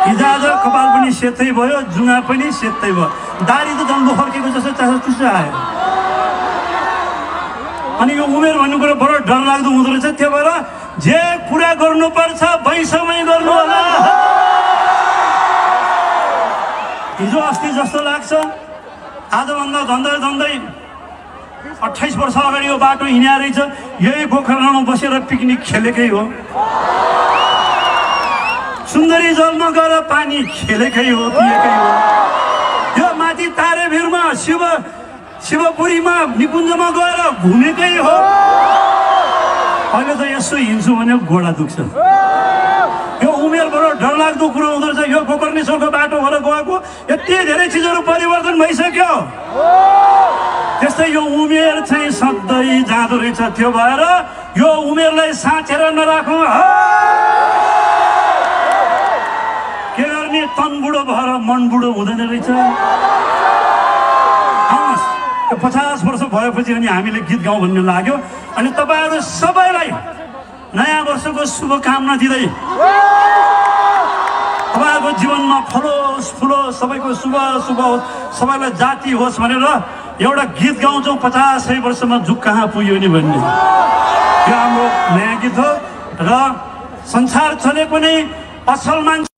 हिजोआज कपाल पनि सेतै भयो, जुङ्गा पनि सेतै भयो, दारी त झन् लोखर्केको जस्तो चासो आयो। अनि यो उमेर भन्ने कुरो बडो डरलाग्दो हुँदो रहेछ। त्यो भएर जे कुरा गर्नुपर्छ वैसँगै गर्नु होला। हिजो अस्ति जस्तो लाग्छ, आजभन्दा झन्डै 28 वर्ष अगाडि यो बाटो हिँड्या रहेछ, यही गोकर्णमा बसेर पिकनिक खेलेकै हो, सुन्दरी जलमा गएर पानी खेलेकै हो, पिएकै हो। यो माथि तारेभिरमा शिवपुरीमा निकुञ्जमा गएर घुमेकै हो। अहिले त यसो हिँड्छु भने घोडा दुख्छ। यो उमेर बडो डरलाग्दो कुरो हुँदो रहेछ। यो गोकर्णेश्वरको बाटो भएर गएको यति धेरै चिजहरू परिवर्तन भइसक्यो। त्यस्तै यो उमेर चाहिँ सधैँ जाँदो रहेछ। त्यो भएर यो उमेरलाई साँचेर नराखौँ। के गर्ने, तन बुढो भएर मन बुढो हुँदैन रहेछ। 50 वर्ष भएपछि अनि हामीले गीत गाउँ भन्ने लाग्यो। अनि तपाईँहरू सबैलाई नयाँ वर्षको शुभकामना दिँदै तपाईँहरूको जीवनमा फलोस् फुलोस्, सबैको शुभ होस्, सबैलाई जाति होस् भनेर एउटा गीत गाउँछौँ। 50 वर्षमा जुग कहाँ पुग्यो नि भन्ने यो हाम्रो नयाँ गीत हो। र संसार चले पनि असल मान्छे